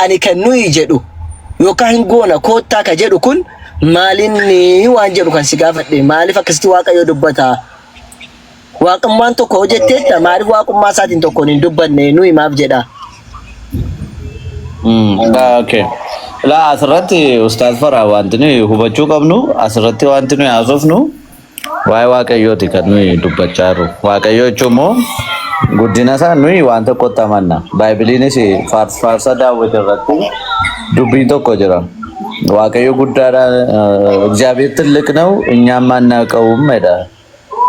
Ani kan nuyi jedhu yookaan hin goona koottaa ka jedhu kun maalinni waan jedhu kan si gaafadhe. Maaliif akkasitti Waaqayyo dubbata? Waaqummaan tokko hojjetteetta, maaliif waaqummaa isaatiin tokkoon hin dubbanne, nuyi maaf jedha? Okay. Laa, asirratti Ustaaz Faraa, wanti nuyi hubachuu qabnu, asirratti wanti nuyi haasofnu waa'ee Waaqayyooti kan nuyi dubbachaa jirru. Waaqayyo jechuun immoo guddina isaa nuyi waan tokkotti amanna. Baaybiliinis faarsa Daawwit irratti dubbiin tokko jira. Waaqayyo guddaadha, እግዚአብሔር ትልቅ ነው እኛም አናውቀውም jedha.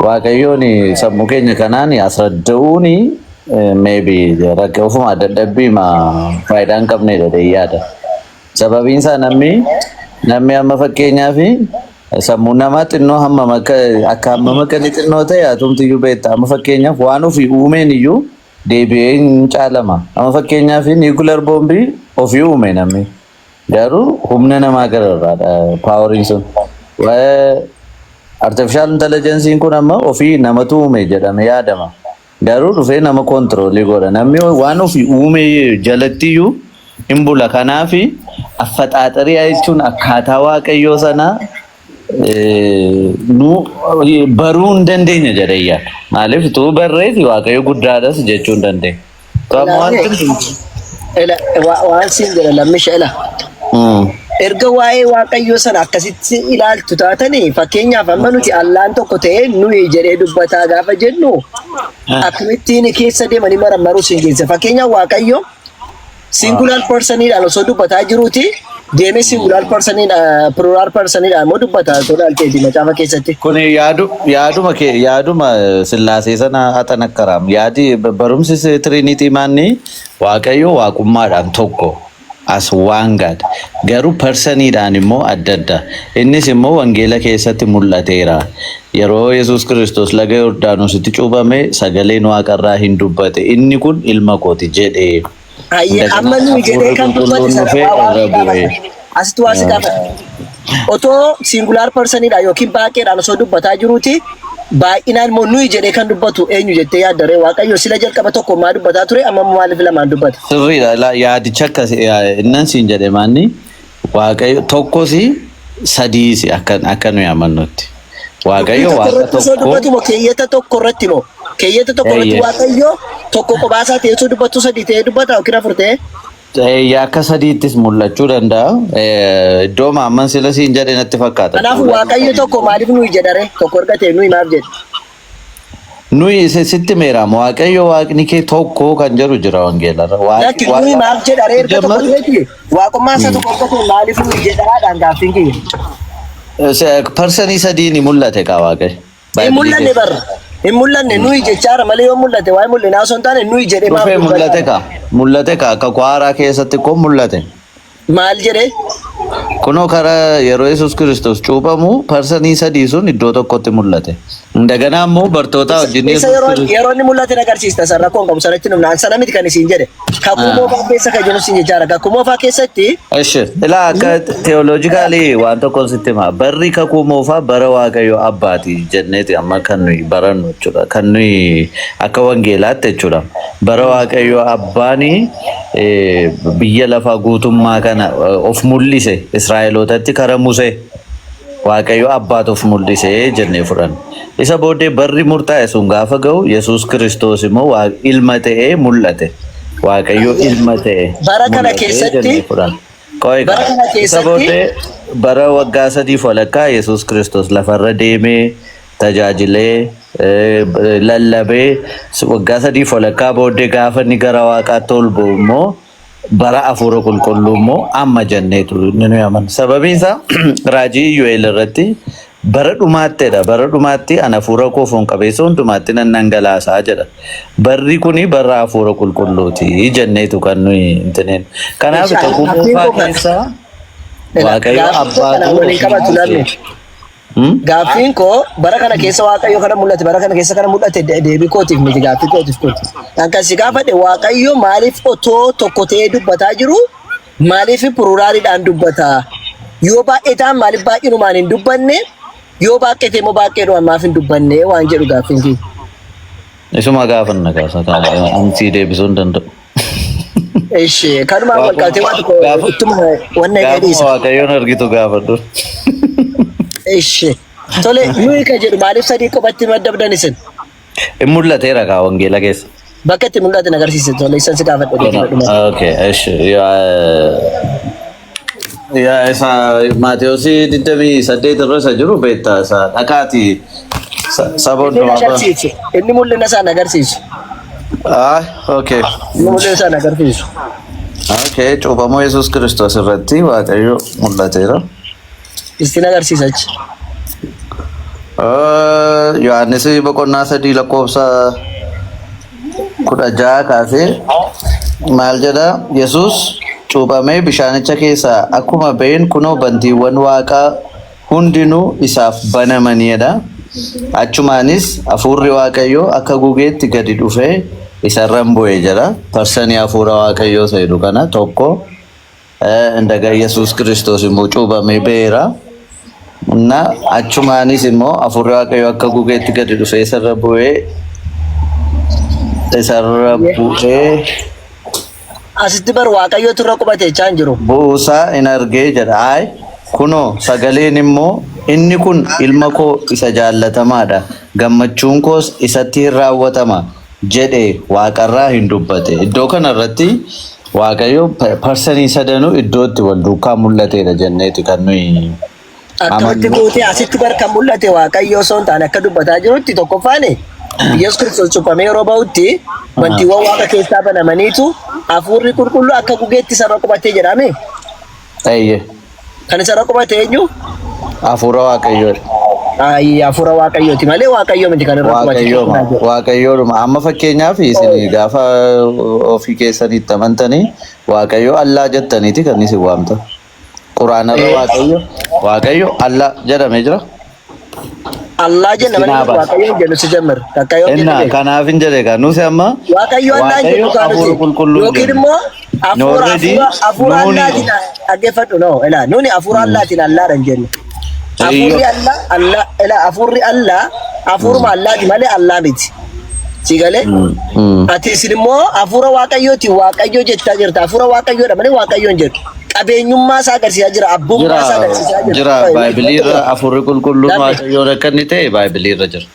Waaqayyoon sammuu keenya kanaan asradda'uun maybe rakkoo ofuma dadhabbii faayidaa hin qabnedha jedhee yaada. Sababiin isaa namni amma fakkeenyaaf sammuu namaa xinnoo hammam akka hammam akka inni xinnoo ta'e atumti iyyuu beekta. Amma fakkeenyaaf waan ofii uumeen iyyuu deebi'ee hin caalama. Amma fakkeenyaaf nuclear boombii ofii uume namni. Garuu humna namaa gararraadha poweriin sun. Waa'ee artificial intelligence kun amma ofii namatu uume jedhame yaadama. Garuu dhufee nama control godha. Namni waan ofii uume jalatti iyyuu hin bula. Kanaaf affaxaaxarii jechuun akkaataa Waaqayyoo sanaa nu baruu hin dandeenya jedhee yaada. Maaliif utuu barreeti Waaqayyo guddaadhas jechuu hin dandeenya. Amma wanti Ila, waan siin jedha lammisha, ila. Erga waa'ee Waaqayyoo sana akkasitti ilaaltu taatanii, fakkeenyaaf amma nuti Allaan tokko ta'ee nuyi jedhee dubbataa gaafa jennu, akkamittiin keessa deemanii marammaruu siin geessa. Fakkeenyaaf Waaqayyo singular personiidhaan osoo dubbataa jiruuti deemee singular personiidhaan, plural personiidhaan immoo dubbata tola alteeti macaafa keessatti. Kun yaaduma kee, yaaduma Sillaasee sana axanakkaraam. Yaadi barumsi Trinity maanni? Waaqayyo waaqummaadhaan tokko as waan God, garuu personiidhaan immoo adda adda. Innis immoo wangeela keessatti mul'ateera. Yeroo Yesuus Kiristoos laga Yordaanositti cuuphame sagaleen waaqarraa hin dubbate. Inni kun ilma kooti jedhee. Hayyee, amma nuyi jedhee Hafuurri kan dubbate qulqulluun sana dhufee waa irra si bu'e. gaafata. Asitti waa si gaafata. Otoo singular personiidhaan yookiin baay'eedhaan osoo dubbataa jiruuti baay'inaan immoo nuyi jedhee kan dubbatu eenyu jettee yaaddaree? Waaqayyo sila jalqaba tokko maa dubbataa ture, amma immoo maaliif lamaan dubbata? Sirriidha. Yaadicha akkas innan siin jedhe maanni? Waaqayyo tokkos sadiis akka nuyi amannutti. Waaqayyo Dubbii tokko Waaqa irratti osoo tokko. dubbatu moo keeyyata tokko irratti moo? Keeyyata tokko irratti Waaqayyo tokko qobaasaa ta'ee osoo dubbatu sadii ta'ee dubbata yookiin afur ta'ee? Akka sadiittis mul'achuu danda'a. Iddoo amman sila siin jedhe natti fakkaata. Kanaafuu Waaqayyo tokko maaliif nuyi jedhare? Tokko erga ta'e nuyi maaf jedhe? Nuyi sitti meeraam, Waaqayyo Waaqni kee tokko kan jedhu jira wangeelarra. Lakki, nuyi maaf jedhare erga tokko ta'eeti? Waaqummaa isaa tokko erga ta'e maaliif nuyi jedhaadhaan gaaffiin kiyya. Personii sadii ni mul'ate kaa Waaqayyo. Hin mul'anne barra. Hin mul'anne, nuyi jechaara malee yoo mul'ate waa'ee mul'inaa osoo hin taane nuyi jedhee maaf Dhufee dubbata? mul'ate kaa. Mul'ate kaa, akka kwaaraa keessatti kun mul'ate. Maal jedhee? Kunoo karaa yeroo Yesuus Kiristoos cuuphamu personii sadii sun iddoo tokkotti mul'ate. Indaganaa immoo bartoota wajjin Isa Yesuus yeroo Kiristoos. yeroo inni mul'ate agarsiista, san rakkoon qabu, sanatti numna. Sana miti kan isin jedhe. Kakuu Moofaa keessa kan jiru isin jechaara. Kakuu Moofaa keessatti Eshi, ilaa, akka theologically waan tokkoon sitti hima. Barri Kakuu Moofaa bara Waaqayyo Abbaati jenneeti amma kan nuyi barannu jechuudha. Kan nuyi akka wangeelaatti jechuudha. Bara Waaqayyo Abbaani biyya lafaa guutummaa kana of mul'ise Israa'elootatti kara Musee. Waaqayyo Abbaatu of mul'ise jennee fudhanna. Isa booddee barri murtaa'e sun gaafa ga'u Yesuus Kiristoos immoo ilma ta'ee mul'ate. Waaqayyo ilma ta'e Bara kana mul'ate keessatti jennee fudhanna. Qo'i bara kana isa keessatti booddee bara waggaa 3f walakkaa Yesuus Kiristoos lafarra deemee tajaajilee, lallabee, waggaa 3f walakkaa booddee gaafa inni gara Waaqaatti ol ba'u immoo bara Hafuura Qulqulluu immoo amma jenneetu inni nuyi amanna. Sababiin isaa raajii Iyyoo'el irratti bara dhumaattedha. Bara dhumaatti ana hafuura koo foon qabeessa hundumaatti nan dhangalaasaa jedha. Barri kuni bara Hafuura Qulqulluuti jenneetu kan nuyi hintineen. Kanaaf Kakuu Gaaffiin Moofaa koo kana. keessaa Waaqayyo Gaaffiin koo kana Abbaatu waliin qabatu lammi. Gaaffiin koo bara kana keessa Waaqayyo kana mul'ate, bara kana keessa kana mul'ate, deebii kootiif miti, gaaffii kootiif kooti. Kan kan si gaafadhe, Waaqayyo maaliif otoo tokko ta'ee dubbataa jiru maaliif pluraliidhaan dubbata? Yoo baay'ee ta'an maaliif baay'inumaan hin dubbanne? Yoo baay'ate immoo baay'eedhumaan maaf hin dubbanne waan jedhu gaaffiin kiyya. Isuma gaafanna kaasa, ansi deebisuu hin danda'u. Ishi kanumaan wal qabatee waan tokko Gaafa ittuma wanna gaafuma gadhiisa. Waaqayyoon argitu gaafadhu. Ishi tole, nuyi ka jedhu maaliif sadii qofatti maddabdan isin? In mul'ateera kaa wangeela keessa. Bakka itti mul'atan agarsiise. Tole, isan si gaafadhe deebii dhuma. Okay, ishi. Yaa isa Maatewosii 28 irra isa jiru beektaa, isa dhaqaati saba Inni hundumaa bara. agarsiisu. Inni mul'ina isaan agarsiisu. Ah, okay. Inni mul'ina isaan agarsiisu. Okay, cuuphamuu Yesuus Kiristoos irratti Waaqayyo mul'ateera. Istiin agarsiisa achi. Yohaannis boqonnaa 3 lakkoofsa 16 kaasee maal jedha? Yesuus cuuphamee bishaanicha keessaa akkuma ba'een, kunoo, bantiiwwan waaqaa hundinuu isaaf banamaniidha. Achumaanis hafuurri Waaqayyoo akka gugeetti gadi dhufee isarran bu'e jedha. Person hafuura Waaqayyoo isa jedhu kana tokko. Indaga Yesuus Kiristoos immoo cuuphamee ba'eera. Na achumaanis immoo hafuurri Waaqayyoo akka gugeetti gadi dhufee isarra bu'ee Asitti bar Waaqayyootu irra qubate jechaa hin jiru. Bu'uusaa in argee jedha. Ayi, kunoo, sagaleen immoo, "Inni kun ilma koo isa jaallatamaadha. Gammachuun koos isatti hin raawwatama" jedhe waaqarraa hin dubbate. Iddoo kanarratti Waaqayyo person sadanuu iddoo itti wal duukaa mul'atedha jenneeti kan nuyi Akkamitti amannu. gootee? Asitti bar kan mul'ate Waaqayyo osoo hin taane, akka dubbataa jirutti, tokkoffaan Yesuus Kiristoos cuuphamee yeroo ba'utti bantiiwwan waaqa keessaa banamaniitu hafuurri qulqulluu akka gugeetti isarra qubatee jedhame. Eeyyee. Kan isarra qubate eenyu? Hafuura Waaqayyoodha. Ayi, hafuura Waaqayyooti malee Waaqayyo miti kan irra qubate. Waaqayyooma. Waaqayyoodhuma. Amma fakkeenyaaf isin gaafa ofii keessanitti amantanii Waaqayyo Allaa jettaniiti kan isin waamtan. Quraanarra Waaqayyo Allaa jedhamee jira. Allah jenna malee Isin Waaqayyo hin jennu si jammar. Takka yoo Inna jenne kanaaf hin jedhe kan nuti amma Waaqayyo Allah hin Waaqayyo jennu kaa hafuura nuti. qulqulluu hin Yookiin jennu. immoo hafuura Already hafuura nuuni Allaatiin dhaggeeffadhu, no, ilaa, nuni hafuura Allaatiin Allaadha hin jennu. Hafuurri Allah Allah, ilaa, hafuurri Allah hafuuruma Allaati malee Allah miti. Si galee? Ati isin immoo hafuura Waaqayyooti Waaqayyo jechaa jirta. Hafuura Waaqayyoodha malee Waaqayyo hin jedhu. Qabeenyummaa isaa agarsiisaa jira. Abbummaa Jira isaa agarsiisaa jira. jira, Baayibilii irra hafuurri qulqulluun Dabbe. Waaqayyoon akka inni ta'e Baayibilii irra jira.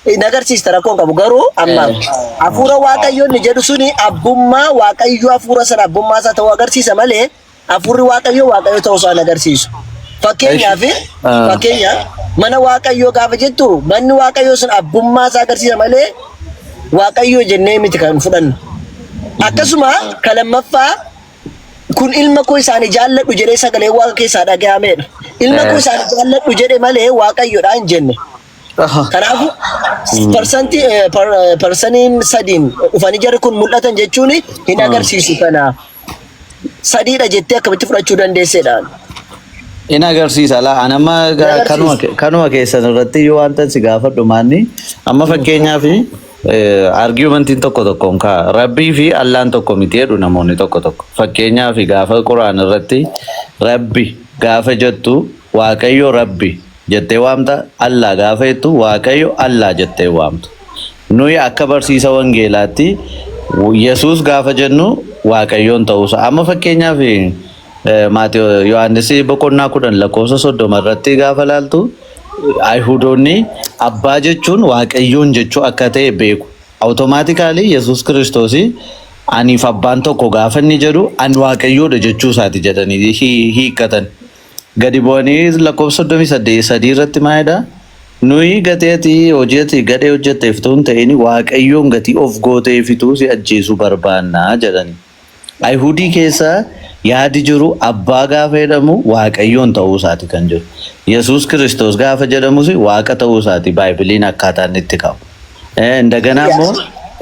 Hin agarsiista, rakkoon qabu garuu ammaaf hafuura Waaqayyoo inni jedhu suni abbummaa Waaqayyoo, hafuura sana abbummaa isaa ta'uu agarsiisa malee hafuurri Waaqayyoo Waaqayyo ta'uu isaa hin agarsiisu. Fakkeenyaaf, fakkeenyaaf, mana Waaqayyoo gaafa jettu, manni Waaqayyoo sun abbummaa isaa agarsiisa malee Waaqayyoo jennee miti kan fudhannu. Akkasuma kan lammaffaa, "Kun ilma koo isaanii jaalladhu" jedhee sagalee Waaqa keessaa dhaga'ameedha. Ilma koo isaanii jaalladhu jedhe malee Waaqayyoodha hin jenne. Kanaafuu personiin sadiin dhufanii jarri kun mul'atan jechuun hin agarsiisu kana. Sadiidha jettee akkamitti fudhachuu dandeessedha? In agarsiisa laa, an amma Hin agarsiisu. Kanuma keessan irratti yoo wanta si gaafadhu maanni, amma fakkeenyaaf argumentiin tokko tokkoon kaa Rabbii fi Allaan tokko miti jedhu namoonni tokko tokko. Fakkeenyaaf, gaafa Quraan irratti Rabbi gaafa jettu Waaqayyo Rabbi jettee waamta, Allaa gaafa jettu Waaqayyo Allaa jettee waamta. Nuyi akka barsiisa wangeelaatti Yesuus gaafa jennu Waaqayyoon ta'uusa. Amma fakkeenyaaf Maatewos Yohaannis boqonnaa 10 lakkoofsa 30 irratti gaafa laaltu, Ayihudoonni abbaa jechuun Waaqayyoon jechuu akka ta'e beeku. Automatically Yesuus Kiristoos "Aniif abbaan tokko" gaafa inni jedhu, "Ani Waaqayyoodha" jechuu isaati jedhanii hiikkatan. Gadi bu'anii lakkoofsa 38 sadii irratti maalidha? "Nuyi gatii ati hojii ati gadhee hojjetteef utuu hin ta'in, Waaqayyoon gatii of gooteefituu si ajjeesuu barbaannaa" jedhani. Ayihudii keessa yaadi jiru abbaa gaafa jedhamu Waaqayyoon ta'uu isaati kan jiru. Yesuus Kiristoos gaafa jedhamus Waaqa ta'uu isaati Baaybiliin akkaataa inni itti kaa'u. Indaganaa immoo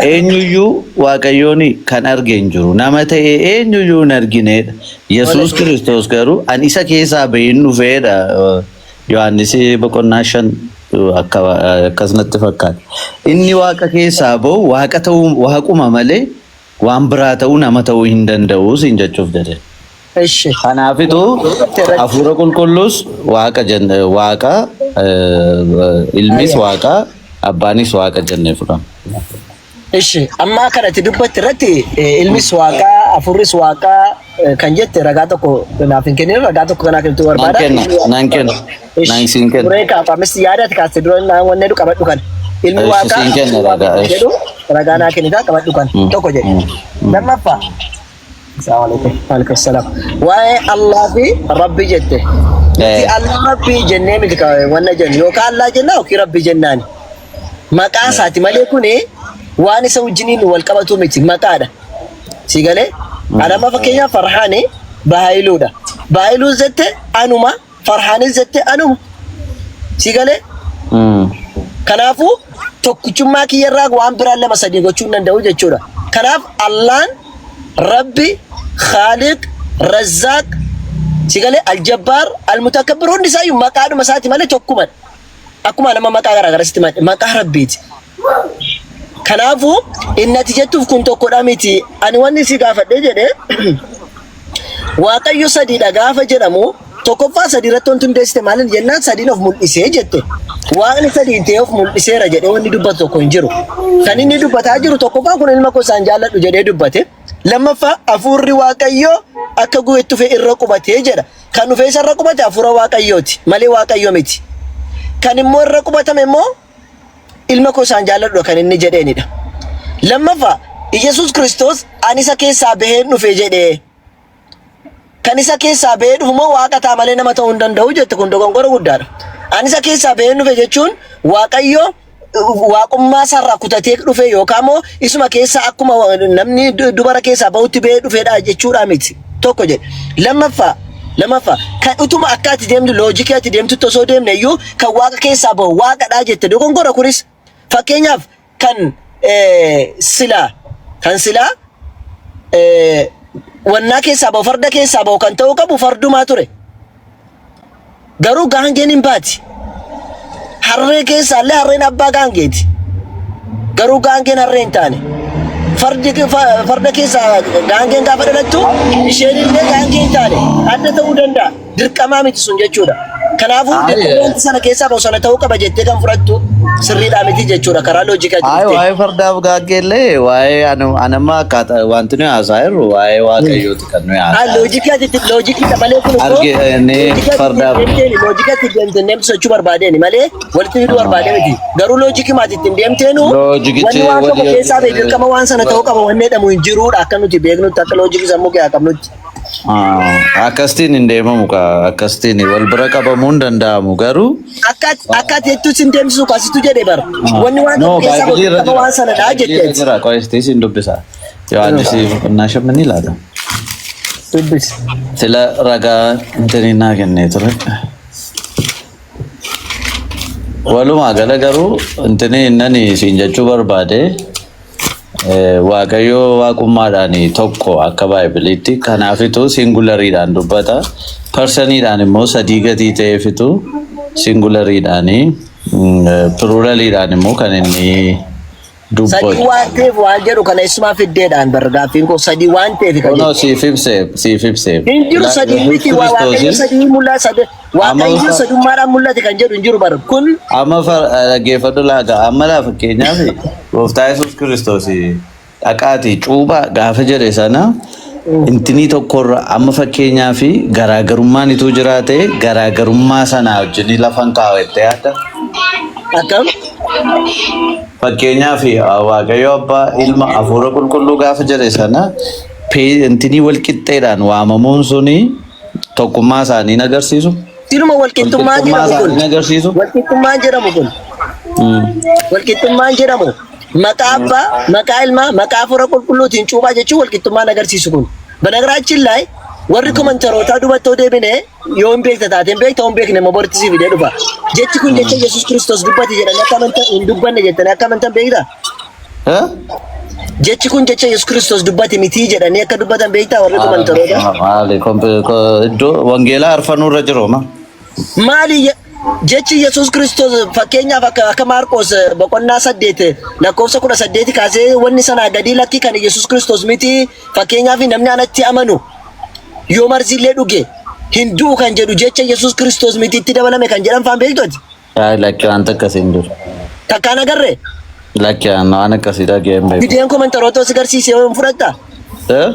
eenyuyyuu Waaqayyoon kan arge hin jiru. Nama ta'e eenyuyyuu hin arginedha. Yesuus Kiristoos garuu "Ani isa keessaa baheen dhufeedha." Yohaannis boqonnaa 5 akka akkasumatti fakkaata. Inni Waaqa keessaa bahu Waaqa ta'uu, Waaquma malee waan biraa ta'uu, nama ta'uu hin danda'u siin jechuuf jedhe. Ishi. Kanaafitu hafuura qulqulluus Waaqa jenne, Waaqa, ilmis Waaqa, abbaanis Waaqa jennee fudhanna. Ishi, amma kanatti dubbatti irratti ilmis Waaqaa Afurris waaqaa kan jette ragaa tokko naaf hin kennin, ragaa tokko kanaa kennitu Nan barbaada. kenna, nan kenna, nan siin kenna. Duree kaafamis yaada ati kaaste dura naan wanne jedhu qabadhu kana. Ilmi Ishi waaqaa siin kenna afurri ragaa. waaqa Ishi. jedhu ragaa naa kennitaa qabadhu kana. Tokko jedhe. Lammaffaa. Assalamu alaikum. Waalaikum salaam. Waa'ee Allah fi Rabbi jette. Nuti Allah Rabbi jennee miti wanna jennu, yookaan Allah jenna yookiin Rabbi jennaani. Maqaa isaati malee kuni waan isa wajjiniin wal qabatu miti, maqaadha. Si galee? Anama fakkeenyaaf Farhaani Bahaayiluudha. Bahaayiluus jette anuma, Farhaanis jette anuma. Si galee? Kanaafuu tokkichummaa kiyyarraa waan biraan lama sadii gochuu hin danda'u jechuudha. Kanaaf Allaan, Rabbi, Khaaliq, Razzaaq, si galee, Aljabbaar, Almutakabbir hundi isaayyuu maqaadhuma isaati malee tokkumadha. Akkuma nama maqaa garaagaraa sitti maqaa Rabbiiti. Kanaafuu inni ati jettuuf kun tokkodha miti. Ani wanni si gaafadhee jedhe, Waaqayyo sadiidha gaafa jedhamu, tokkoffaa sadii irratti wanti hundeessite maalin jennaan, sadiin of mul'isee jette. Waaqni sadiin ta'ee of mul'iseera jedhee wanni dubbatu tokko hin jiru. Kan inni dubbataa jiru tokkoffaa kun ilma koo isaan jaalladhu jedhee dubbate. Lammaffaa hafuurri Waaqayyoo akka gu'etti dhufe irra qubatee jedha. Kan dhufee isa irra qubate hafuura Waaqayyooti malee Waaqayyo miti. Kan immoo irra qubatame immoo ilma koo isaan jaalladhudha kan inni jedheenidha. Lammaffaa Iyyasuus Kiristoos ani isa keessaa baheen dhufe jedhee. Kan isa keessaa bahee dhufu immoo waaqa ta'a malee nama ta'uu hin danda'u jette, kun dogongora guddaadha. Ani isa keessaa baheen dhufe jechuun Waaqayyo waaqummaa isaarraa kutatee dhufe yookaan immoo isuma keessaa akkuma namni dubara keessaa bahutti bahee dhufedha jechuudha miti. Tokko jedhe. Lammaffaa kan utuma akka ati deemtu loojikii ati deemtutti osoo deemne iyyuu kan waaqa keessaa bahu waaqadha jette, dogongora kunis. Fakkeenyaaf kan silaa kan silaa wannaa keessaa bahu, farda keessaa bahu kan ta'uu qabu fardumaa ture. Garuu gaangeen hin baati. Harree keessaa illee harreen abbaa gaangeeti. Garuu gaangeen harree hin taane. Fardi farda keessaa gaangeen gaafa dhalattu isheen illee gaangee hin taane. Adda ta'uu danda'a. Dirqamaa miti sun jechuudha. Kanaafuu dirqama wanti sana keessaa bahu sana ta'uu qaba jettee kan fudhattu sirriidhaa miti jechuudha karaa loojikaatiin Ayi dhuftee. waa'ee fardaaf gaaggeellee waa'ee anamma akkaataa wanti nuyi haasa'aa jirru waa'ee Waaqayyooti kan nuyi haasa'aa jirru. Loojikii ati loojikiidha malee kun immoo Arge inni loojikii ati fardaaf deemteen loojikii ati deemteen deemtu sochuu barbaadeen malee walitti fiduu barbaadee miti. Garuu loojikii maati ittiin deemteenu loojikichi wanni waan tokko walii keessaa ba'e dirqama waan sana ta'uu qaba wanni jedhamu hin jiruudha akka nuti beeknutti, akka loojikii sammuu kee qabnutti. Akkasitiin hin deemamu kaa, akkasitiin wal bira qabamuu hin danda'amu garuu. Akka ati jettus hin deemsisu kasitu jedhe bara. Wanni waan No, tokko keessaa Baaybilii irra dirqama jira. waan sanadha Baaybilii irra jetteeti. jira. Qo'istii siin dubbisa. Yohaannis boqonnaa 5 ni ilaala. Dubbisi. Sila ragaa intini naa kennee ture. Walumaa gala garuu intini innani siin jechuu barbaade, Waaqayyo waaqummaadhaan tokko akka Baaybiliitti, kanaafitu singulariidhaan dubbata. Personiidhaan immoo sadii gatii ta'eefitu singulariidhaan, pluraliidhaan immoo kan inni Sadii dubbatu. waan ta'eef waan jedhu kana eessumaa fiddeedhaan bara gaaffiin koo sadii waan ta'eef kan Kunoo jedhu. siif ibse, siif ibse. Hin jiru, sadii Yesuus miti, Waaqayyo Kiristoos sadii mul'ata sadii amma Waaqayyo sadummaadhaan mul'ate kan jedhu hin jiru bara kun. Amma dhaggeeffadhu laaga, amma laa fakkeenyaaf gooftaa Yesuus Kiristoos dhaqaatii cuuphaa gaafa jedhe sana intinii tokkorra amma fakkeenyaaf garaagarummaan ituu jiraate garaagarummaa sanaa wajjin lafan kaa'u jettee yaadda. Akkam? Fakkeenyaaf Waaqayyo Abbaa, Ilma, Hafuura Qulqulluu gaafa jedhe sana intinii wal qixxeedhaan waamamuun suni tokkummaa isaanii hin agarsiisu. Siluma walqixxummaan Walqixxummaa jedhamu isaanii kun hin agarsiisu. Walqixxummaan jedhamu kun walqixxummaan jedhamu maqaa abbaa, maqaa ilmaa, maqaa hafuura qulqulluutiin cuuphaa jechuun walqixxummaan agarsiisu kun. በነገራችን ላይ warri komantarootaa dubattoo deebine yoo hin beekta taate hin beekta, hin beekne immoo boritti si fidee dhufa. Jechi kun jecha Yesuus Kiristoos dubbate jedhanii akka amantan hin dubbanne jettanii akka amantan beektaa? Eh? Jechi kun jecha Yesuus Kiristoos dubbate mitii jedhanii akka dubbatan beektaa warri komantarootaa? Maali iddoo wangeelaa arfanuu irra jiru ma? Maali jechi Yesuus Kiristoos fakkeenyaaf akka Maarqos boqonnaa 8 lakkoofsa 18 kaasee wanni sanaa gadii lakkii kan Yesuus Kiristoos miti, fakkeenyaaf namni anatti amanu yoo marziillee dhuge hin du'u kan jedhu jecha Yesuus Kiristoos miti itti dabalame kan jedhan faan beektu ati? Lakki, waan akkasii hin jiru. Takkaan agarree? Lakki, waan akkasii dhaga'ee hin beeku. Fideen komantaroota si garsiise yoo hin fudhatta? Eh?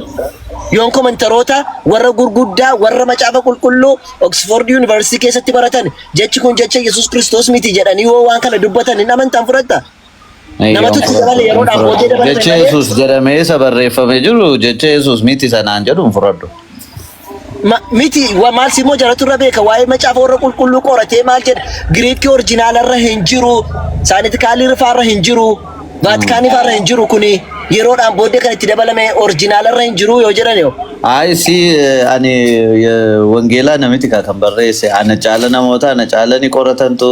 Yoon komantaroota warra gurguddaa warra macaafa qulqulluu Oxford University keessatti baratan jechi kun jecha Yesuus Kiristoos miti jedhanii yoo waan kana dubbatan hin amantaan fudhatta? Namatu itti dabale yeroodhaan booddee dabalame Jecha malee. Yesuus jedhamee isa barreeffamee jiru jecha Yesuus miti sanaan jedhu hin fudhadhu. Miti maal simmoo jaratu irra beeka waa'ee macaafa warra qulqulluu qoratee maal jedha Giriikii orjinaalarra hin jiru saanitikaalii rifaarra hin jiru Vaatikaanii faarra hin jiru kuni yeroodhaan booddee kan itti dabalame orjinaalarra hin jiru yoo jedhan yoo. Ayi si ani wangeelaa namiti kan barreesse ana caala namoota ana caala ni qoratantu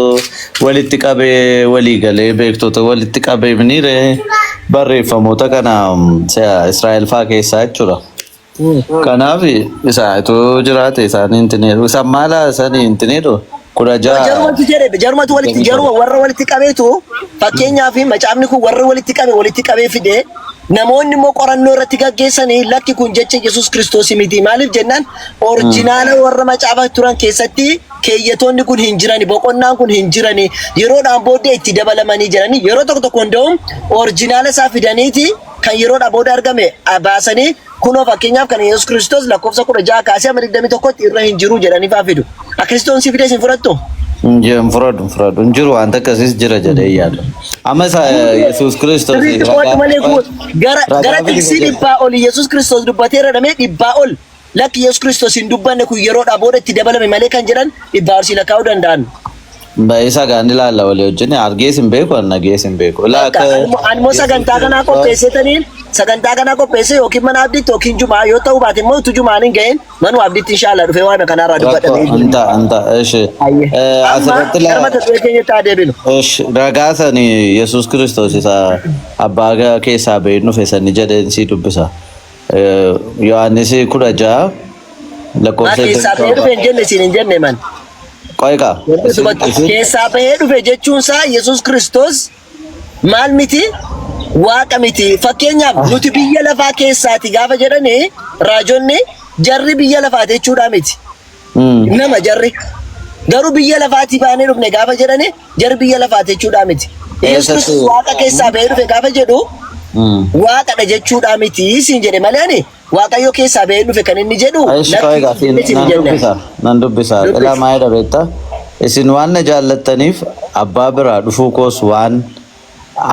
walitti qabee walii galee beektota walitti qabee miniire barreeffamoota kana Israa'el faa keessaa jechuudha. Kanaaf isa itoo jiraate isaanii hin tineeru. Isaan maala isaanii hin tineeru. 16. Jarumatu jedhe jarumatu walitti jaruma warra walitti qabeetu fakkeenyaaf macaafni kun warra walitti qabe walitti qabee fide namoonni immoo qorannoo irratti gaggeessanii lakki kun jecha Yesuus Kiristoos miti maaliif jennaan orjinaala warra macaafa turan keessatti keeyyatoonni kun hin jirani boqonnaan kun hin jirani yeroodhaan booddee itti dabalamanii jedhanii yeroo tokko tokko hunda'uun orjinaala isaa fidaniiti kan yeroodhaan booda argame baasanii kunoo fakkeenyaaf kan Yesuus Kiristoos lakkoofsa 16 kaasee hamma 21tti irra hin jiru jedhanii faa fidu. Akkasitti si fides hin fudhattu? Hin fudhadhu hin fudhadhu hin jiru wanta akkasiis jira jedhee yaada. Amma isa Yesuus Kiristoos Sirriitti qo'adhu malee gara gara tiksii dhibbaa ol Yesuus Kiristoos dubbateera jedhamee dhibbaa ol lakki Yesuus Kiristoos hin dubbanne kun yeroodhaa booda itti dabalame malee kan jedhan dhibbaa ol si lakkaa'uu danda'an. Isa gaan ilaalla walii wajjin argees hin beeku an dhagees hin beeku. Ilaa Bakka akka animmoo sagantaa kanaa qopheessetaniin sagantaa kanaa qopheesse yookiin mana abdiitti yookiin jumaa yoo ta'u baate immoo utuu jumaan hin ga'in manuma abdiitti inshaallah dhufee waan kanarraa rakkoo dubbadhamee anta anta eshi Amma asirratti gara la mata duree keenyatti haa deebinu. eshi ragaa sani Yesuus Kiristoos isa abbaa keessaa ba'ee dhufe sani jedheen sii dubbisa. Yohaannis 16 Maa lakkoofsa keessaa bahee dhufe hin jenne siin hin jenne man. Qoy kaa. Isin Keessaa bahee dhufe jechuun isaa Yesuus Kiristoos maal miti? Waaqa miti. Fakkeenyaaf nuti biyya lafaa keessaati gaafa jedhani raajonni jarri biyya lafaati jechuudha miti. Nama jarri. Garuu biyya lafaatii baanee dhufne gaafa jedhani jarri biyya lafaati jechuudha miti. Yesuus Eessatti? Kiristoos waaqa keessaa bahee dhufe gaafa jedhu waaqadha jechuudha miti siin jedhe malee ani Waaqayyo keessaa bahee dhufe kan inni jedhu Ayish qoy kaa lakki miti hin nan jenne. dubbisa nan dubbisa. Ilaa Dubbisi. maayidha beektaa? Isin waan na jaallattaniif abbaa biraa dhufuu koos waan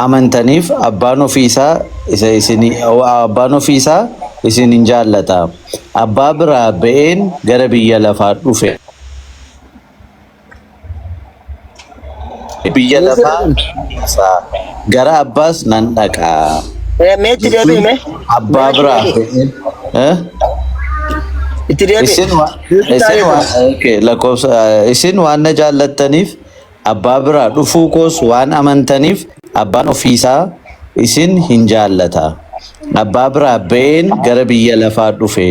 amantaniif abbaan ofiisaa isa isin abbaan ofiisaa isin hin jaallata. Abbaa biraa ba'een gara biyya lafaa dhufe. Biyya lafaa isaa gara abbaas nan dhaqa. Mee itti deebi'i mee. Abbaa biraa ba'een. Eh? Itti deebi'i. Isin wa- isin wa- okay, lakkoofsa isin waan na jaallattaniif abbaa biraa dhufuu koos waan amantaniif abbaan ofiisaa isin hin jaallata. Abbaa biraa ba'een gara biyya lafaa dhufe.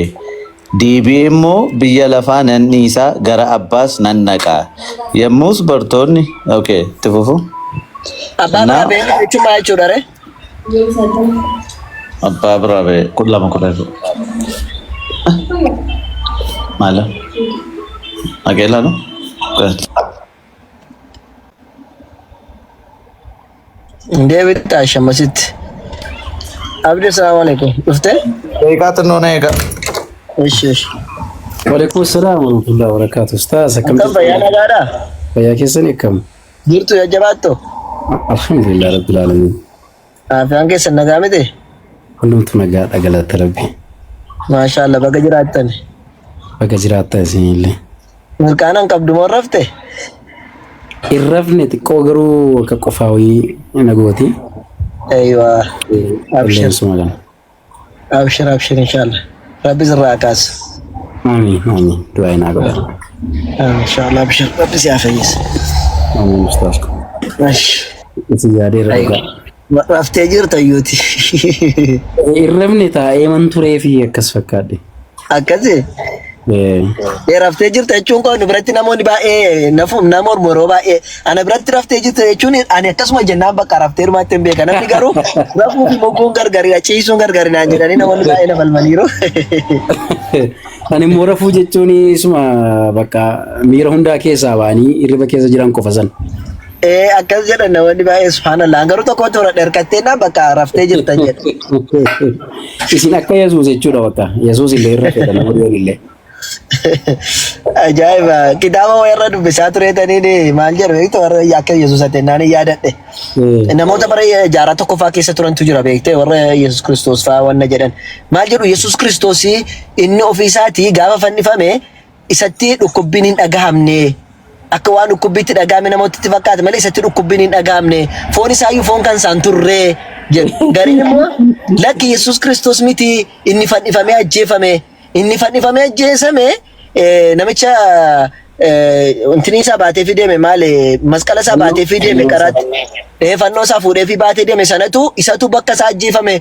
Deebi'ee immoo biyya lafaa nan dhiisa gara abbaas nan dhaqa. Yommus bartoonni okay, itti fufu. Abbaa biraa Naa ba'ee dhufe jechuun maal jechuudha ree? Abbaa biraa ba'ee 12 14. Maala? Dhaqee ilaalu? Deebi'taa shammasitti. Abdi salaamu alaikum. Dhuftee? Eegaa xinnoo na eegaa. Ishi ishi. Waalaikum salaam warahmatullahi wabarakatuh. Ustaaz akkam Akkam jirtu? fayyaa nagaadhaa? Fayyaa keessanii akkam? Jirtu jajjabaattu? Alhamdulillah rabbil alamin. Afaan keessan nagaa miti? Hundumtu nagaadha galata rabbi. Maashaallah baga jiraattan. Baga jiraattan isinillee. Mirqaanaan qabdu moo rafte? Hin rafne xiqqoo garuu akka qofaa wayii na gooti. Eeywa. Abshir. Qilleensuma kana. Abshir abshir inshallah. Rabbi sirraa haa kaasu. Amiin amiin du'aa naa godha. Inshallah abshir. Rabbi si haa fayyisu. Amiin ustaaz. Ash. Isin yaadeera dhugaa. Raftee jirta iyyuuti. Hin rafne taa'ee man turee fi akkas fakkaadhe. Akkasi. Raftee jirta jechuun koo nu biratti namoonni baay'ee nafu nama mormu yeroo baay'ee ana biratti raftee jirta jechuun ani akkasuma jennaan bakka raftee hirmaatti hin beeka namni garuu rafuu fi moguun gargaridha ciisuun gargari naan jedhanii namoonni baay'ee na falmaniiru. Ani immoo rafuu jechuun isuma bakka miira hundaa keessaa ba'anii hirriba keessa jiran qofa san. Ee, akkas jedhan namoonni baay'ee, subhaanallah. Garuu tokkotti horadhe hirkattee bakka raftee jirtan jedha. Isin akka Yesuus jechuudha bakka. Yesuus illee irra fedha nama dhiyoon illee. Ajaa'iba! Kitaaba wayirra dubbisaa tureetaniin maal jedhu beektu, warra akka Yesuus atennaan hin yaadadhe. Namoota bara jaarraa tokkoffaa keessa turantu jira beektee, warra Yesuus Kiristoos fa'aa wanna jedhan. Maal jedhu? Yesuus Kiristoos inni ofiisaatii gaafa fannifame isatti dhukkubbiin hin dhagahamne. Akka waan dhukkubbiitti dhagahame namootatti fakkaate malee isatti dhukkubbiin hin dhagahamne. Foon isaayyuu foon kan isaan turre jedhu. Gariin immoo lakki, Yesuus Kiristoos miti inni fannifamee ajjeefame. Inni fannifamee ajjeesame namicha wantinii isaa baatee fi deeme, maali, masqala isaa baatee fi deeme karaatti. Fannoo isaa fuudhee fi baatee deeme sanatu isatu bakka isaa ajjeefame.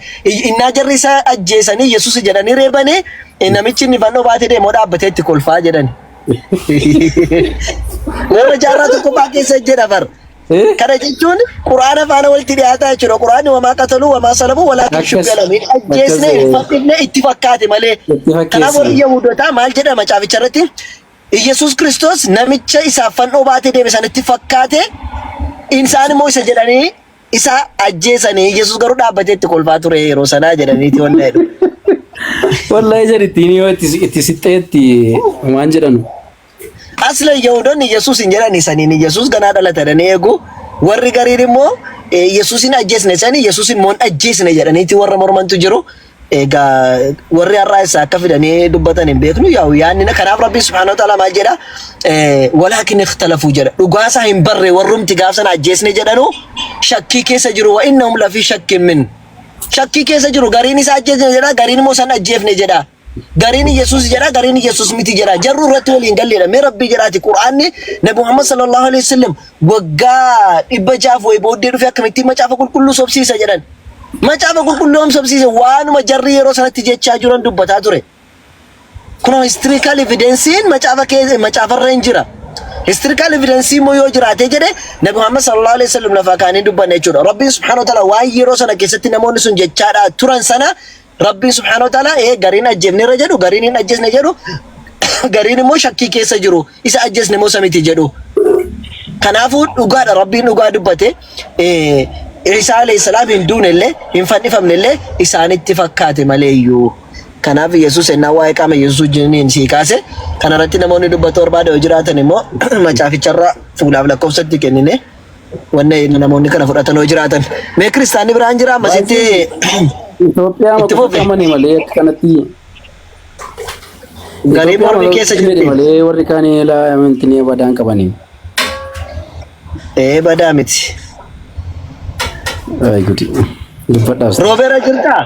Innaa jarri isa ajjeesanii Yesuus jedhanii reebanii, namichi inni fannoo baatee deemu dhaabbatee itti kolfaa jedhan. Warra jaarraa tokkoffaa keessa jedha bar. Kana jechuun Quraana faana walitti dhiyaataa jechuudha. Quraanni وما قتلوه وما صلبوه ولكن شبه لهم. Hin ajjeesne, hin fannifne, itti fakkaate malee. Itti Kanaaf fakkeessan. warri Yahudotaa maal jedha macaaficha irratti? Iyyasuus Kiristoos namicha isaaf fannoo baatee deeme sanatti fakkaate, isaan immoo isa jedhanii isa ajjeesanii, Yesuus garuu dhaabbatee itti kolfaa ture yeroo sanaa jedhaniiti wanna jedhu. Wallahi jedhi, ittiin yoo itti sixxeetti waan jedhanu. Asla Yahudoonni Yesuus hin jedhani saniin Yesuus ganaa dhalata jedhanii eegu. Warri gariin immoo Yesuus hin ajjeesne sanii, Yesuus immoo hin ajjeesne jedhaniiti warra mormantu jiru. Egaa warri har'aa isaa akka fidanii dubbatan hin beeknu, yaa'u yaadni kanaaf Rabbiin سبحانه وتعالى maal jedha? ولكن اختلفوا jedha. Dhugaa isaa hin barre, warrumti gaaf sana ajjeesne jedhanu shakkii keessa jiru. وإنهم لفي شك منه, shakkii keessa jiru. Gariin isaa ajjeesne jedha, gariin immoo san ajjeefne jedha. Gariin Yesuus jedha, gariin Yesuus miti jedha. Jarru irratti waliin galleedha. Mee Rabbii jedhaati, Qur'aanni Nabi Muhammad صلى الله عليه وسلم waggaa 600f wayi booddee dhufe akkamittiin macaafa qulqulluu sobsiisa jedhan. Macaafa qulqulluu yoom sobsiise? Waanuma jarri yeroo sanatti jechaa jiran dubbataa ture. Kunoo historical evidence'n macaafa kee macaafarra hin jira. Historical evidence immoo yoo jiraate jedhe Nabi Muhammad صلى الله عليه وسلم lafaa kaanii dubbanne jechuudha. Rabbiin سبحانه وتعالى waan yeroo sana keessatti namoonni sun jechaadha turan sana Rabbiin سبحانه وتعالى gariin ajjeefne irra jedhu, gariin hin ajjeesne jedhu, gariin immoo shakkii keessa jiru, isa ajjeesne moo samiti jedhu. Kanaafuu dhugaadha, Rabbiin dhugaa dubbate. Isaa عليه السلام hin duune illee, hin fannifamne illee, isaanitti fakkaate malee iyyuu. Kanaaf Yesuus ennaa waa'ee qaama Yesuus wajjiniin sii kaase kanarratti namoonni dubbatu barbaada yoo jiraatan immoo macaaficharra fuulaaf lakkoofsatti kennine wanna namoonni kana fudhatan yoo jiraatan. Mee kiristaanni biraan jira ammasitti? Itoophiyaa Itti fufi. qofa amane malee akka kanatti. Garii mormii keessa jedhe jirti. Malee warri kaan eelaa amantii badaan qabanii. Ee, badaa miti. Ay gudi. Dubbadhaas. Roobeera jirtaa?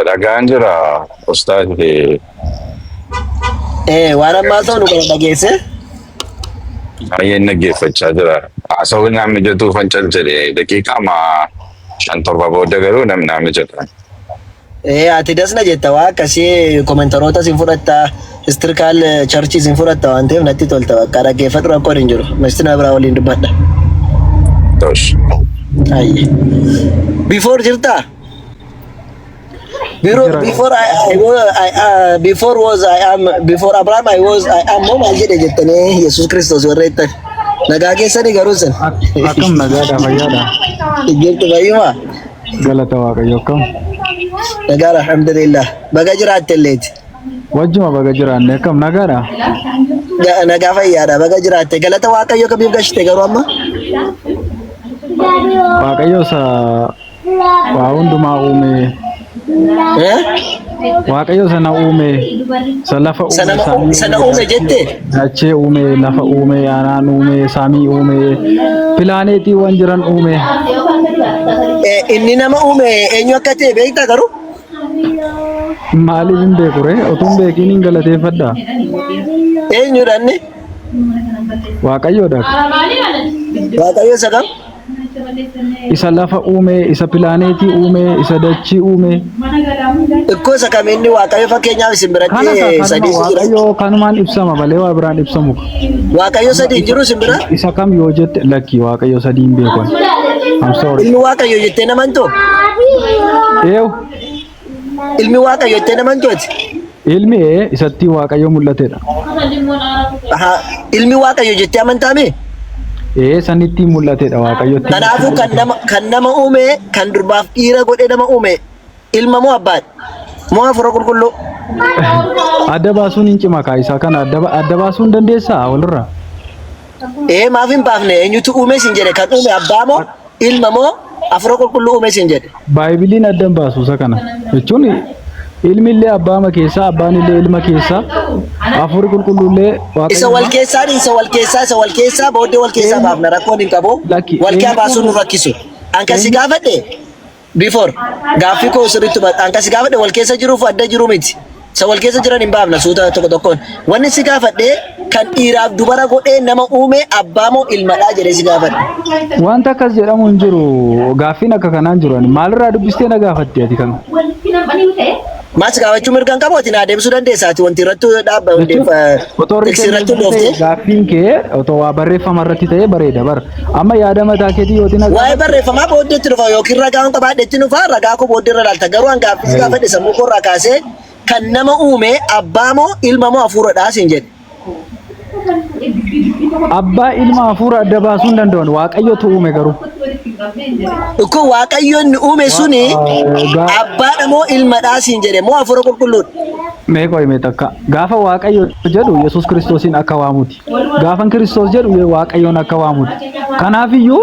Dhagaan jira ustaaz. Ee, waan ammaa ta'u nu kana dhageesse. Baay'een dhaggeeffachaa jira. Haasawni naan mijatuuf cal jedhe, daqiiqaa 5 7 booda garuu namni naan mijata. Ee, ati dasna jetta, waa akkasii commentaroota sin fudhatta, historical churchii sin fudhatta waan ta'eef natti tolta. Bakka dhaggeeffadhu, rakkoon hin jiru. Mastina biraa waliin dubbadha. Tosh. Ayye. Before jirtaa? Before, before I was, I, before was I am, before Abraham I was, I am moo maal jedhe jettanii Yesuus Kiristoos warra jettan. Nagaa keessanii garuu san. Akkam, nagaadha, fayyaadha. Jirtu, fayyuma? Galata Waaqayyo, akkam. Nagaa, alhamdulillah. Baga jiraatte illeeti. Wajjuma baga jiraanne, akkam, nagaadha. Nagaa, fayyaadha, baga jiraatte. Galata Waaqayyo kamiif gashite garuu amma? Waaqayyo isa waa hundumaa uume. Eh? Waaqayyo sana uume, isa lafa uume, Sana samii sana uume jette? Dachee uume, lafa uume, aanaan uume, samii uume, pilaaneetiiwwan jiran uume. Inni nama uume eenyu akka ta'e beektaa garuu? Maaliif hin beeku ree? Utuu hin beekiin hin galateeffadha. Eenyudha inni? Waaqayyoodha. Waaqayyo isa kam? Isa lafa uume, isa pilaaneetii uume, isa dachii uume. Ikkoo isa kam inni Waaqayyo? Fakkeenyaaf isin Kana biratti kanuma sadiitu jira. Waaqayyo kanumaan ibsama malee waa biraan ibsamu. Waaqayyo sadii jiru isin bira? Isa kam yoo jette, lakki, Waaqayyo sadii hin beeku. I'm sorry. Ilmi Waaqayyo jettee namantu? Eew. Ilmi Waaqayyo jettee namantu ati? Ilmi isatti Waaqayyo mul'atedha. Ahaa, ilmi Waaqayyo jettee amantaame? Ee sanittiin mul'atedha Waaqayyotti. Kanaafuu kan nama uume, kan durbaaf dhiira godhee nama uume, ilma moo abbaadha? Moo hafuura qulqulluu? Adda baasuun hin cima kaa isaa kana adda baasuu hin dandeessaa walirraa? Ee, maaf hin baafne? Eenyutu uume sin jedhe? Kan uume abbaa moo ilma moo hafuura qulqulluu uume sin jedhe? Baaybiliin adda hin baasu isa kana. Jechuun ilmi illee abbaama keessaa, abbaan illee ilma keessaa, hafuurri qulqulluu illee Isa wal Waaqayyuma. keessaa, isa wal keessaa, isa wal keessaa booddee wal keessaa baafna, rakkoon hin qabu. Lakki Wal keessaa eenyu baasuun nu rakkisu. An kan si gaafadhe before gaaffii koo sirriitti hubadhu. An kan si gaafadhe wal keessa jiruuf adda jiru miti. Isa wal keessa jiran hin baafna suuta tokko tokkoon. Wanni si gaafadhe, kan dhiiraaf dubara godhee nama uume abbaa moo ilmadhaa jedhee si gaafadhe. Wanta akkas jedhamu hin jiru. Gaaffiin akka kanaan jiru. Ani maalirraa dubbistee na gaafatte ati kana? Maas gaafachuu mirga hin qabu? Ati naa deebisuu dandeessa. Ati wanti irratti dhaabba Jechuun otoo tiksii irratti written ta'e, hundoofte. gaaffiin kee otoo waa barreeffama irratti ta'e bareeda bara. Amma yaada mataa keetii yootiin na Waa'ee gaafatte. barreeffamaa booddeetti dhufa yookiin ragaa hin qabaadhetti dhufa, ragaa koo booddee irra ilaalta. Garuu an gaaffii si gaafadhe sammuu koo irraa kaasee, kan nama uume abbaa moo ilma moo hafuuradhaa siin jedhe. Abbaa, ilma, hafuura adda baasuu hin danda'an. Waaqayyotu uume garuu. Kun Waaqayyo inni uume suni abbaadha moo ilmadhaa siin jedhe moo hafuura qulqulluudha? Mee qoy, mee takka. Gaafa Waaqayyo jedhu Yesuus Kiristoosiin akka waamuti. Gaafan Kiristoos jedhu Waaqayyoon akka waamuti. Kanaafiyyuu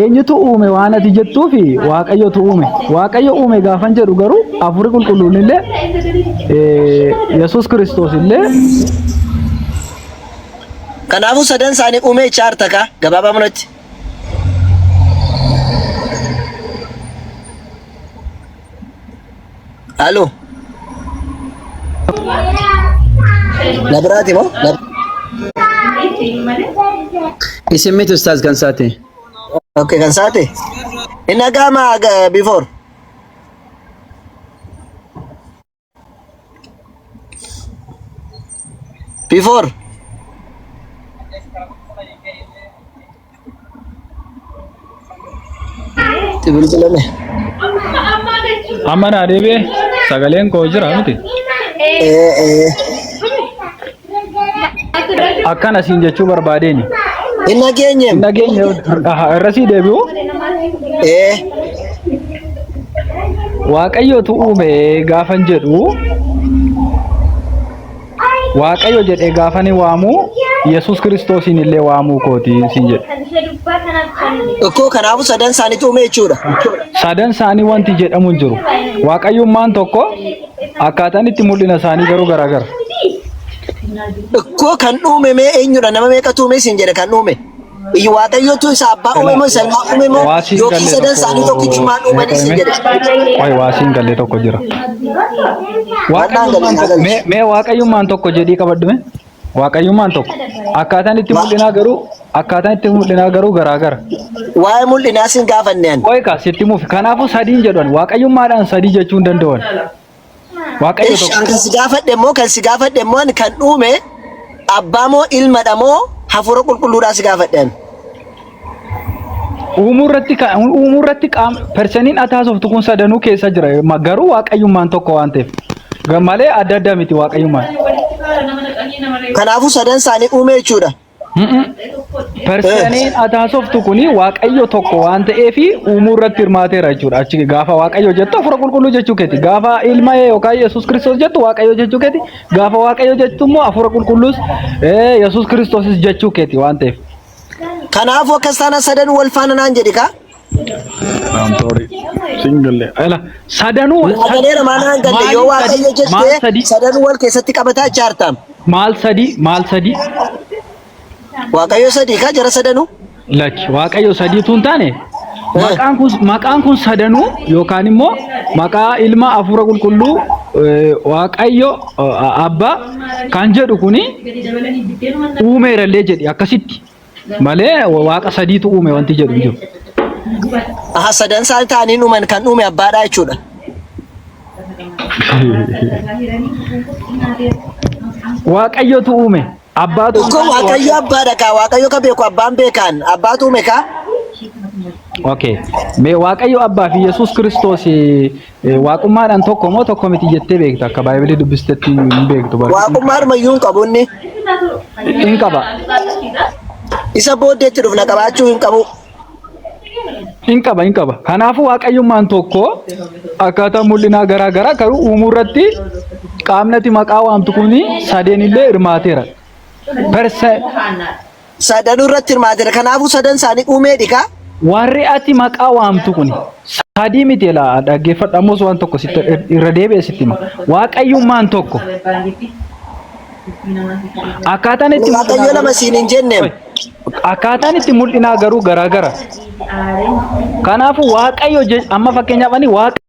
eenyutu uume waan ati jettuufi Waaqayyotu uume. Waaqayyo uume gaafan jedhu garuu hafuurri qulqulluun illee Yesuus Kiristoos illee. Kanaafuu sadan isaanii uume chaarta kaa gabaabaa. Aloo. Na biraati moo? Isin miti ustaaz kan saate. Okay, kan saate. Inni agama before. Before. Bilbilame. Amma naa deebi'e, sagaleen koo jira miti. Ee ee. Akkana siin jechuu barbaadeeni. Hin dhageenyeem. Hin dhageenye, irra sii deebi'u. Ee. Waaqayyotu uume gaafan jedhu, Waaqayyo jedhee gaafani waamu Yesuus Kiristoosiin illee waamuu kooti siin jedhe. Ikkoo kanaafuu sadan isaaniitu uume jechuudha. Sadan isaanii wanti jedhamu hin jiru. Waaqayyummaan tokko, akkaataan itti mul'ina isaanii garuu garaagara. Ikkoo kan uume mee eenyudha? Nama meeqatu uume siin jedhe kan uume? Iyyi Waaqayyotu isa abbaa uume moo isa ilmaa uume moo Waa siin yookiin galle sadan isaanii tokko tokkichummaan uumanii siin jedhe. Qoy, waa siin galle tokko jira. Waan naan galle Waaqayyummaan naa tokko, galchi. mee waaqayyummaan tokko jedhii qabadhu mee. Waaqayyummaan tokko. Akkaataan itti mul'inaa garuu garaagara. Waa'ee mul'inaa siin gaafanne ani. Qoy kaa sitti mufi. Kanaafuu sadiin jedhan, waaqayyummaadhaan sadii jechuu hin danda'an. Waaqayyo Ish, tokko. an kan si gaafadhe immoo ani kan uume abbaa moo ilmadha moo hafuura qulqulluudhaa si gaafadhe ani. Uumuu irratti qaama personiin ati haasoftu kun sadanuu keessa jira. Garuu waaqayyummaan tokko waan ta'eef. Malee adda adda miti waaqayyummaan. Kanaafuu sadan isaanii uume jechuudha. Personiin ati haasoftu kuni waaqayyo tokko waan ta'eef uumuu irratti hirmaateera jechuudha. Achi gaafa waaqayyo jettu hafuura qulqulluu jechuu keeti. Gaafa ilma yookaan Yesuus Kiristoos jettu waaqayyo jechuu keeti. Gaafa waaqayyo jettu immoo hafuura qulqulluus Yesuus Kiristoosis jechuu keeti waan ta'eef. Kanaafuu akkas taanaan sadan wal faana naan jedhi kaa. I'm sorry. Single. Ela sadanuu Naa galeera, maal naan galle yoo waaqayyo maal jettee sadii sadanuu wal keessatti qabataa jaartaam. Maal sadii, maal sadii? Waaqayyo sadii kaa jara sadanuu. Lakki, waaqayyo sadiitu hin taane, maqaan kun sadanuu yookaan immoo maqaa ilma, hafuura qulqulluu, waaqayyo abbaa kan jedhu kuni uumeerallee jedhi akkasitti malee waaqa sadiitu uume wanti jedhu hin jiru. Aha, sadan isaan ta'anii uuman, kan uume abbaadhaa jechuudha. Waaqayyotu uume, abbaatu Ikkoo waaqayyo abbaadha kaa, waaqayyo ka beeku abbaan beekaan abbaatu uume kaa. Okay. Mee Waaqayyo Abbaa fi Yesuus Kiristoos waaqummaadhaan tokko moo tokko miti jettee beekta? Akka Baay'ibilii dubbistetti hin beektu. Waaqummaa armayyuu hin qabu inni. Hin qaba. Isa booddeetti dhufna qabaachuu hin qabu. Hin qaba, hin qaba. Kanaafuu waaqayyummaan tokko akkaataa mul'inaa garaa garaa garuu uumuu irratti qaamni ati maqaa waamtu kuni sadeen illee hirmaateera. Perse Sadanuu irratti hirmaateera. Kanaafuu sadan isaanii uumee dhikaa. Warri ati maqaa waamtu kuni sadii miti laa, dhaggeeffadhu ammas waan tokko sitti irra deebi'e sitti hima. Waaqayyummaan tokko. Akkaataan itti Waaqayyo lama siin hin jenneem. Akkaataan itti mul'inaa garuu garaa gara. Kanaafuu Waaqayyo amma fakkeenyaaf ani Waaqa